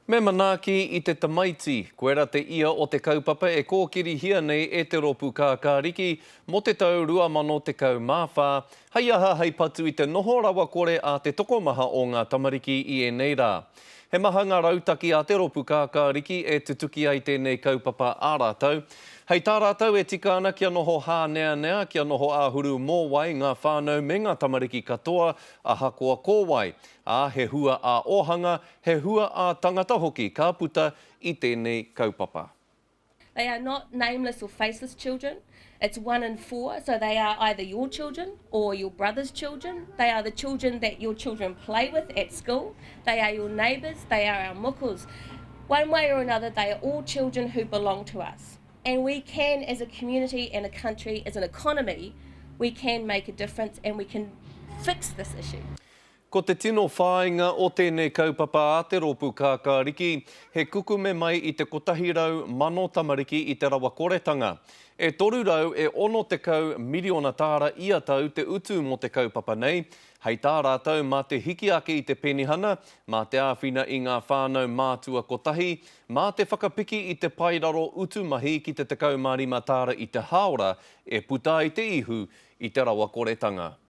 Me manaaki i te tamaiti, koira te ia o te kaupapa e kōkirihia nei e Te Rōpū Kākāriki mō te tau 2014, hei aha hei patu i te noho rawakore a te tokomaha o ngā tamariki i ēnei rā. He maha ngā rautaki a Te Rōpū Kākāriki e tutuki ai tēnei kaupapa ā rātou. Hei tā rātou e tika ana kia noho hāneanea, kia noho āhuru mōwai ngā whānau me ngā tamariki katoa ahakoa ko wai, ā, he hua ā-ōhanga, He hua ā-tangata hoki ka puta i tēnei kaupapa. They are not nameless or faceless children. It's one in four, so they are either your children or your brother's children. They are the children that your children play with at school. They are your neighbours. They are our mokos. One way or another, they are all children who belong to us. And we can, as a community and a country, as an economy, we can make a difference and we can fix this issue. Ko te tino whāinga o tēnei kaupapa a Te Rōpū Kākāriki, he kukume mai i te 100,000 tamariki i te rawakoretanga. E 300 e 60 miriona tāra ia tau te utu mō te kaupapa nei, hei tā rātou mā te hiki ake i te penihana, mā te āwhina i ngā whānau mātua kotahi, mā te whakapiki i te paeraro utu mahi ki te 15 tāra i te hāora e puta ai te ihu i te rawakoretanga.